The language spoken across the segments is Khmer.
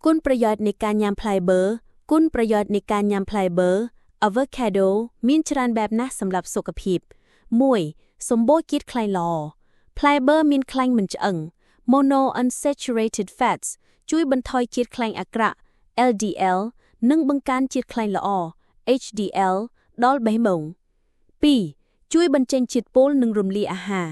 គុណប្រយោជន៍នៃការញ៉ាំផ្លែបឺគុណប្រយោជន៍នៃការញ៉ាំផ្លែបឺ avocado មានច្រើនបែបណាស់សម្រាប់សុខភាព1សម្បូរជាតិខ្លាញ់ល្អផ្លែបឺមានខ្លាញ់មិនឆ្អឹង monounsaturated fats ជួយបន្ថយជាតិខ្លាញ់អាក្រក់ LDL និងបង្កើនជាតិខ្លាញ់ល្អ HDL ដល់បេះដូង2ជួយបញ្ចេញជាតិពុលនិងរំលាយអាហារ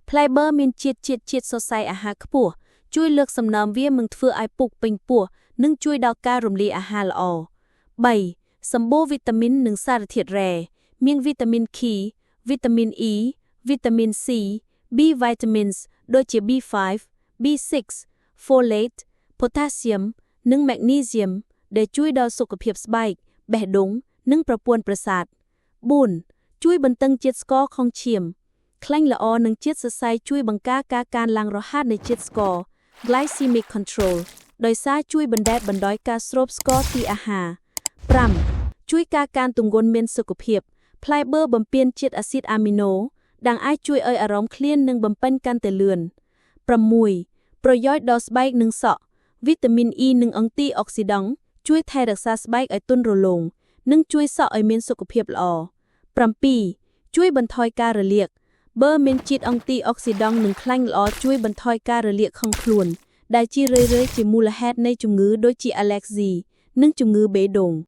ផ្លែបឺមានជាតិជាតិជាតិសរសៃអាហារខ្ពស់ជួយលើកសំណើមវាមិនធ្វើឲ្យពុកពេញពោះនិងជួយដល់ការរំលាយអាហារល្អ3សម្បូរវីតាមីននិងសារធាតុរ៉ែមានវីតាមីន K វីតាមីន E វីតាមីន C B vitamins ដូចជា B5 B6 folate potassium និង magnesium ដែលជួយដល់សុខភាពស្បែកបេះដូងនិងប្រព័ន្ធប្រសាទ4ជួយបន្តឹងជាតិស្ករក្នុងឈាមខ្លាញ់ល្អនិងជាតិសរសៃជួយបង្ការការកើនឡើងរហ័សនៃជាតិស្ករ glycemic control ដោយសារជួយបណ្ដែតបណ្ដោយការស្រូបស្ករពីអាហារ5ជួយការកើនទម្ងន់មានសុខភាពផ្លែបឺបំពេញជាតិអាស៊ីតអាមីណូដែលអាចជួយឲ្យអារម្មណ៍ឃ្លាននិងបំពេញកាន់តែលឿន6ប្រយោជន៍ដល់ស្បែកនិងសក់វីតាមីន E និងអង់ទីអុកស៊ីដង់ជួយថែរក្សាស្បែកឲ្យទន់រលោងនិងជួយសក់ឲ្យមានសុខភាពល្អ7ជួយបន្ថយការរលាកបឺមានជាតិអង់ទីអុកស៊ីដង់និងខ្លាញ់ល្អជួយបន្ថយការរលាកក្នុងខ្លួន ដែលជារឿយៗជាមូលហេតុនៃជំងឺដូចជាអាឡែហ្ស៊ីនិងជំងឺបេះដូង។